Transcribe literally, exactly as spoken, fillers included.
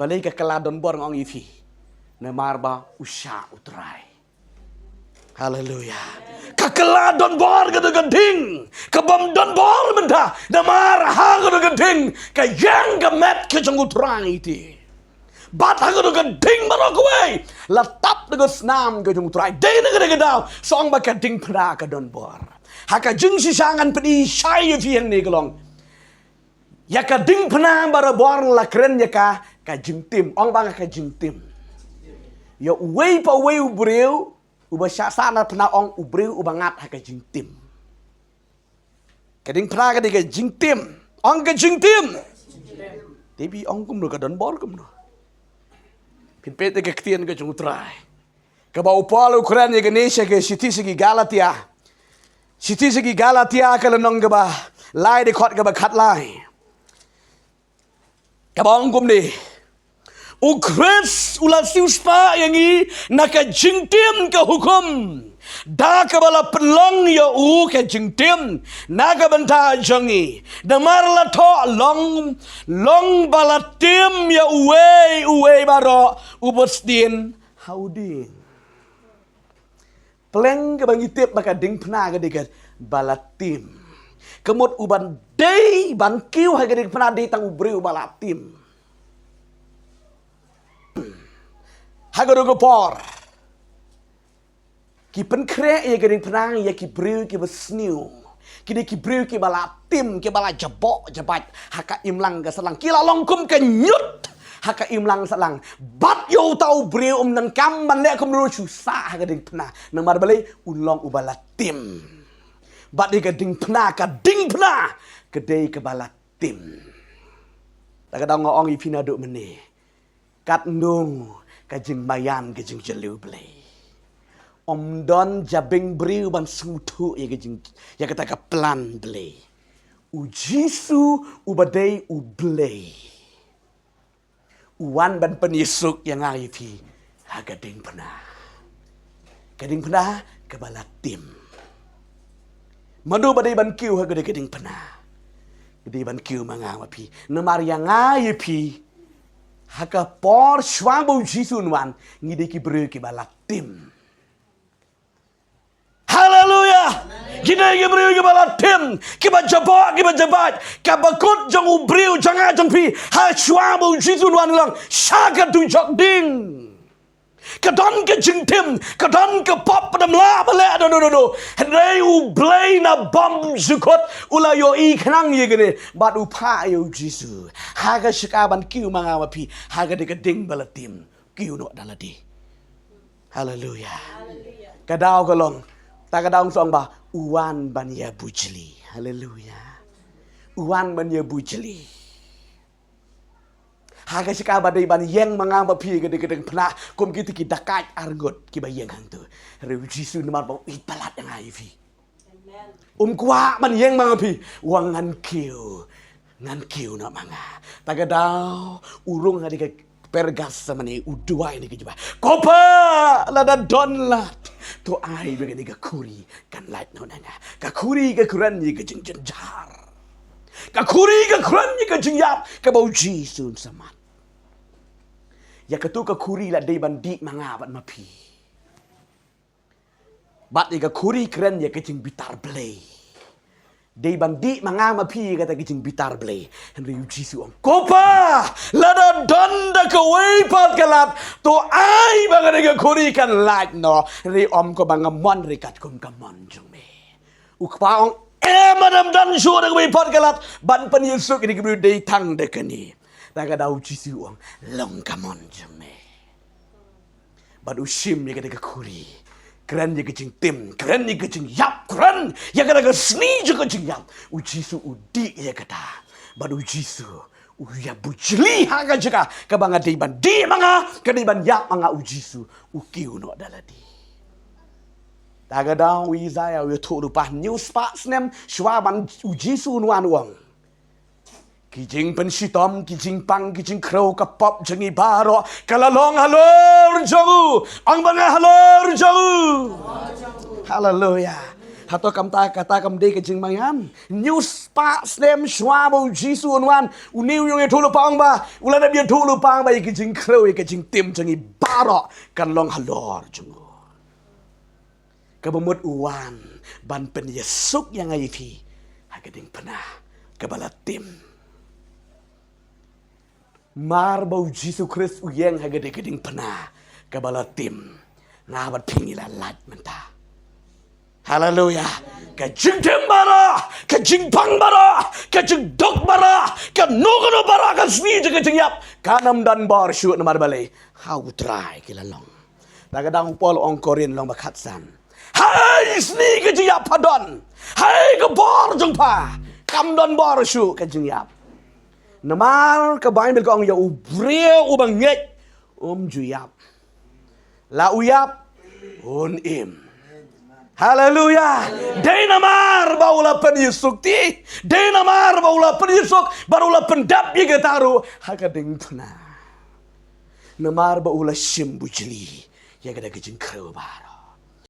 Balei ka kylla donbor nga ong ïa phi? Namar ba u shah u Trai. Haleluya. Ka kylla donbor ka dei ka ding ka bym don bor mynta. Namar ha ka dei ka ding ka ïeng ka met ka jong u Trai te. Bad ha ka dei ka ding baroh kawei la tap da ka snam ka jong u Trai. Dei na ka dei ka daw song ba ka diengphna ka donbor. Ha ka jingshisha ngan pyni shai ïa phi hangne ka long ïa ka diengphna barabor la kren ïa ka ka jingtim. Ong ba nga ka jingtim. Ïa uwei pa uwei u briew uba shah sah na phna ong u briew uba ngat ha ka jingtim. Ka diengphna ka dei ka jingtim. Ong ka jingtim. Te phi ong kumno ka donbor kumno? Phin peit ïa ka ktien ka jong u Trai. Kaba u Paul u kren ïa kane sha ka shithi sha ki Galatia. Shithi sha ki Galatia ka lynnong kaba lai dkhot kaba khatlai. Kaba ong kumne. U Khrist u la siewspah ïa ngi na ka jingtim ka hukum. Da kaba la pynlong ïa u ka jingtim na ka bynta jong ngi. Namar la thoh long, long ba la tim ïa uwei uwei baroh u bud sdien ha u dieng. Pleng kaba ngi tip ba ka diengphna ka dei kaba la tim. Ka mut uban dei ban kiew ha ka diengphna dei tang u briew uba la tim. Ha ka dei ka por ki pynkhreh ïa ka diengphna ïa ki briew kiba sniew. Ki dei ki briew kiba la tim, kiba la jaboh jabaid ha ka imlang ka sahlang. Ki la long kum ka ñiut ha ka imlang sahlang. Bad ïa uta u briew um nang kam ban leh kumno shu sah ha ka diengphna. Namar balei? U long uba la tim. Bad ïa ka diengphna, ka diengphna ka dei kaba la tim. Ta ka daw nga ong ïa phi naduh mynne. Katno ka jingmaïan ka jingjylliew Blei. Ym don jabieng briew ban sngewthuh ïa ka jing, ïa kata ka plan Blei. U Jisu uba dei u Blei u wan ban pynïasuk ïa nga ïa phi ha ka diengphna. Ka diengphna kaba la tim. Mano ba dei ban kiew ha ka dei ka diengphna? Ka dei ban kiew ma nga ma phi. Namar ïa nga ïa phi ha ka por shuwa ba u Jisu un wan ngi dei ki briew kiba la tim. Haleluya. Ngi dei ki briew kiba la tim, kiba jaboh, kiba jabaid. Kaba kut jong u briew jong nga jong phi ha shuwa ba u Jisu un wan long sha ka dujok ding. Ka don ka jingtim, ka don ka pop, ba dam lah ba leh, no, no, no, no. Hynrei u Blei na bym jukut u la ïohi khnang ïa kane bad u phah ïa u Jisu. Ha ka shaka ban kiew ma nga ma phi ha ka dei ka ding ba la tim. Kiew noh da lade. Haleluya. Ka daw ka long, ta ka daw song ba u wan ban ïa bujli. Haleluya. U wan ban ïa bujli. Ha ka shaka ba dei ban ïeng ma nga ma phi ka dei ka diengphna kum kita ki dakaid arngut kiba ïeng hangto. Hynrei u Jisu namar ba u ïeit palat ïa nga ïa phi. Um kwah ban ïeng ma nga phi. Wan ngan kiew. Ngan kiew noh ma nga. Ta ka daw u rung ha dei ka per Gethsemane u duwai ne ka jubab. Ko Pa, lada don lad, to ai ba kane ka khuri kan lait noh na nga. Ka khuri ka kren ïa ka jingjynjar. Ka khuri ka kren ïa ka jingïap kaba u Jisu un sa mad. Ïa kato ka khuri la dei ban dih ma nga bad ma phi. Bad ïa ka khuri kren ïa ka jingbitar Blei. Dei ban dih ma nga ma phi ïa kata ka jingbitar Blei. Hynrei u Jisu ong, ko Pa, lada don da kawei pat ka lad, to ai ba kane ka khuri kan lait noh. Hynrei ym kumba nga mon, hynrei katkum ka mon jong me. U Kpa ong, em, lada ym don shuh da kawei pat ka lad ban pynïasuk ïa ki briew, dei tang da kane. Ta ka daw u Jisu u ong, long ka mon jong me. Bad u shim ïa kata ka khuri. Kren ïa ka jingtim, kren ïa ka jingïap, kren ïa kata ka sni jong ka jingïap. U Jisu u dih ïa kata. Bad u Jisu u ïa bujli ha ka jaka kaba nga dei ban dih ma nga, ka dei ban ïap ma nga, u Jisu u kiew noh da lade. Ta ka daw u Isaiah u ïathuh lypa, hynñiew spah snem shuwa ban u Jisu un wan, u ong, ki jingpynshitom, ki jingpang, ki jingkhrew, ka pop jong ngi baroh ka la long halor jong u. Ong ba nga, halor jong u. Haleluya. Hato kam ta kata kam dei ka jingmangjan? Hynñiew spah snem shuwa ba u Jisu un wan, une u ïathuhlypa u ong ba u la dep ïathuhlypa ba ïa ka jingkhrew, ïa ka jingtim jong ngi baroh kan long halor jong u. Kaba mut u wan ban pynïasuk ïa nga ïa phi ha ka diengphna kaba la tim. Mar ba u Jisu Khrist u ïeng ha ka diengphna kaba la tim, nga bad phi ngi la lait mynta. Haleluya. Ka jingtim baroh, ka jingpang baroh, ka jingduk baroh, kano kano baroh ka sngi jong ka jingïap kan ym don bor shuh. Namar balei? Ha U Trai ki la long. Te ka dang u Paul ong Korinth lynnong ba khatsan, ha ka sngi ka jingïap pha don, ha ka bor jong pha kam don bor shuh ka jingïap. Namar ka Baibl ka ong ïa u briew uba ngeit um ju ïap. La u ïap un im. Haleluya. Dei namar ba u la pynïasuk te, dei namar ba u la pynïasuk bad u la pyndap ïa kata ruh ha ka diengphna. Namar ba u la shim bujli ïa kata ka jingkhrew baroh.